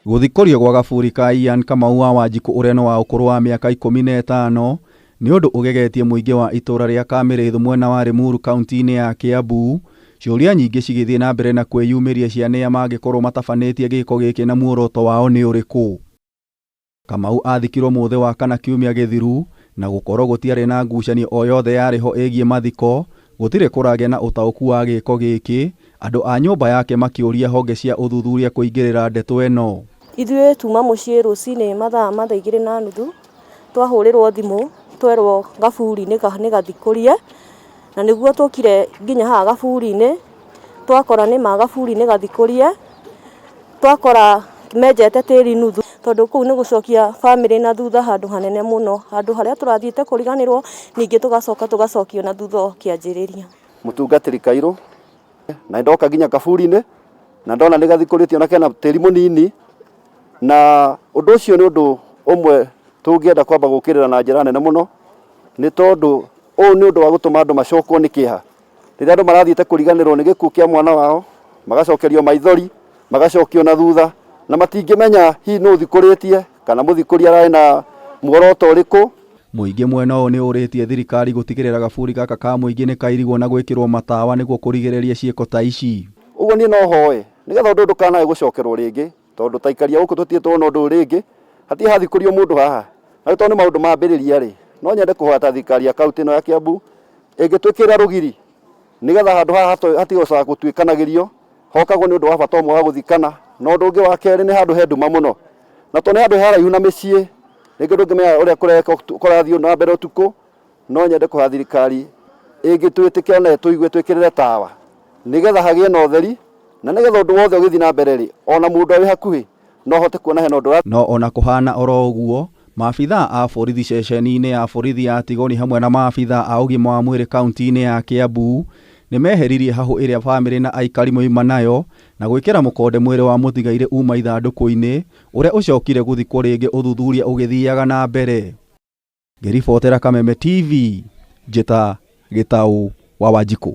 Gũthikũrio gwa gaburi ka Ian Kamau wa Wanjikũ ũrĩa nĩ wa ũkũrũ wa mĩaka 15 nĩ ũndũ ũgegetie mũingĩ wa itũra rĩa Kamĩrĩthũ mwena wa Limuru kaunti-inĩ ya Kiambu. Ciũria nyingĩ cigĩthiĩ na mbere na kwĩyumĩria cia nĩa mangĩkorwo matabanĩtie gĩko gĩkĩ na muoroto wao nĩ ũrĩkũ. Kamau athikirwo mũthĩ wa kana kiumia gĩthiru na gũkorwo gũtiarĩ na ngucanio o yothe yarĩ ho ĩgiĩ mathiko, gũtirĩ kũragĩa na ũtaũku wa gĩko gĩkĩ, andũ a nyũmba yake makĩũria honge cia ũthuthuria kũingĩrĩra ndeto ĩno. Ithuĩ tuma mũciĩ rũcinĩ mathaa ma thaa 2:30 twahũrĩrwo thimũ twerwo gaburi nĩ gathikũrie, na nĩguo tũkire nginya haha gaburi-inĩ twakora nĩ ma gaburi nĩ gathikũrie, twakora menjete tĩri nuthu tondũ kũu nĩ gũcokia bamĩrĩ na thutha handũ hanene mũno, handũ harĩa tũrathiĩte kũriganĩrwo ningĩ tũgacoka tũgacokio na thutha o kĩanjĩrĩria. Mũtungatĩri Kairũ na ndoka nginya kaburi-inĩ na ndona nĩ gathikũrĩtio na kena tĩri mũnini, na ũndũ ũcio nĩ ũndũ ũmwe tũngĩenda kwamba gũkĩrĩra na njĩra nene mũno, nĩ tondũ ũũ nĩ ũndũ wa gũtũma andũ macokwo nĩ kĩeha. Rĩrĩa andũ marathiĩte kũriganĩrwo nĩ gĩkuũ kĩa mwana wao, magacokerio maithori, magacokio na thutha, na matingĩmenya hihi nũ ũthikũrĩtie kana mũthikũri ararĩ na muoroto ũrĩkũ. Mũingĩ mwena ũyũ nĩ ũrĩtie thirikari gũtigĩrĩra gaburi gaka ka mũingĩ nĩ kairigwo na gwĩkĩrwo matawa nĩguo kũrigĩrĩria ciĩko ta ici. Ũguo niĩ no hoe nĩgetha ũndũ ũyũ ndũkanae gũcokerwo rĩngĩ, tondũ ta aikari a gũkũ tũtirĩ tuona ũndũ ũyũ rĩngĩ, hatirĩ hathikũrio mũndũ haha. Na rĩu tondũ nĩ maũndũ mambĩrĩria rĩ, no nyende kũhoya ta thirikari ya kaunti ĩno ya Kiambu ĩngĩtwĩkĩrĩra rũgiri nĩgetha handũ haha hatigocaga gũtuĩkanagĩrio, hokagwo nĩ ũndũ wa bata ũmwe wa gũthikana, na ũndũ ũngĩ wa kerĩ nĩ handũ he nduma mũno, na tondũ nĩ handũ haraihu na mĩciĩ, rĩngĩ ndũngĩmenya ũrĩa kũrathiĩ na mbere ũtukũ, no nyende kũhoya thirikari ĩngĩtwĩtĩkĩra na ĩtũigue twĩkĩrĩre tawa nĩgetha hagĩe na ũtheri, na nĩgetha ũndũ wothe ũgĩthiĩ na mbere rĩ, ona mũndũ arĩ hakuhĩ no ahote kuona hena ũndũ. No ona kũhana oro ũguo, maabithaa a borithi ceceni-inĩ ya borithi ya Tigoni hamwe na maabithaa a ũgima wa mwĩrĩ kaunti-inĩ ya Kiambu nĩ meheririe hahũ ĩrĩa bamĩrĩ na aikari moima nayo na gwĩkĩra mũkonde mwĩrĩ wa mũtigairĩ uma ithandũkũ-inĩ ũrĩa ũcokire gũthikwo rĩngĩ ũthuthuria ũgĩthiaga na mbere. Ngĩribotera Kameme TV, Njĩta Gĩtaũ wa Wanjikũ.